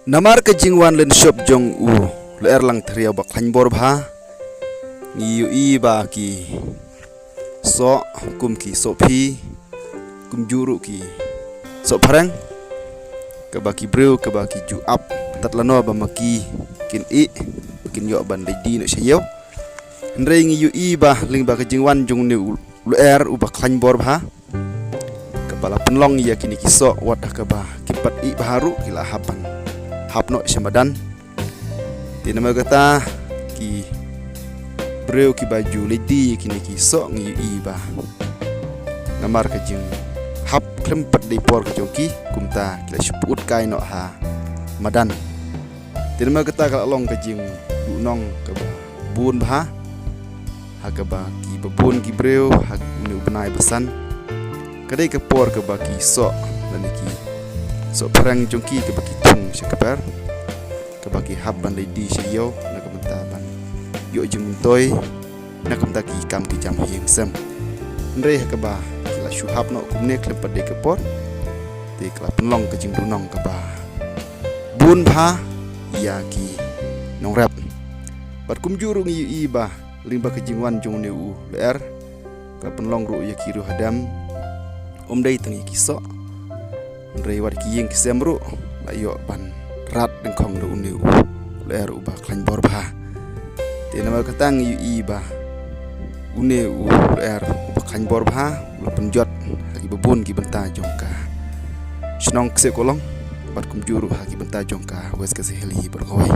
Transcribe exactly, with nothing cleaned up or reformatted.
Namar ka jingwan lynshop jong u Lyer Langthriaw ba khlaiñ bor bha, ngi ïohi ba ki soh kum ki soh phi, kumjuh ruh ki soh phareng, kaba ki briew kaba ki ju ap tad lano ba ma ki kin ih, ba kin ïoh ban leit die noh sha ïew. Hynrei ngi ïohi ba lyngba ka jingwan jong une u Lyer uba khlaiñ bor bha, kaba la pynlong ïa kine ki soh, wat ha kaba kim pat ih bha ruh ki la hap ban hap noh sha madan. Te namar kata, ki briew kiba ju leit die ïa kine ki soh, ngi ïohi ba namar ka jinghap khlem pat dei por ka jong ki, kumta ki la shu pyut kai noh ha madan. Te namar kata ka la long ka jingduhnong kaba bun bha ha kaba kiba bun ki briew ha une u bnai ba san, ka dei ka por kaba ki soh lane ki soh phareng jong ki kaba ki thung sha kper, kaba ki hap ban leit die sha ïew na ka bynta ban ïoh jingmyntoi na ka bynta ki kam ki jam ha ïing sem. Hynrei ha kaba ki la shu hap noh kumne khlem pat dei ka por, te ka la pynlong ka jingduhnong kaba bun bha ïa ki nongrep. Bad kumjuh ruh ngi ïohi ba lyngba ka jingwan jong une u Lyer, ka la pynlong ruh ïa ki riew hadem, ym dei tang ïa ki soh, hynrei wat ki ïing ki sem ruh la ïoh ban rat dyngkhong da une u Lyer uba khlaiñ bor bha. Te namar kata ngi ïohi ba une u Lyer uba khlaiñ bor bha u la pynjot ha kiba bun ki bynta jong ka shnong Kseh Kolong, bad kumjuh ruh ha ki bynta jong ka West Khasi Hills hi baroh kawei.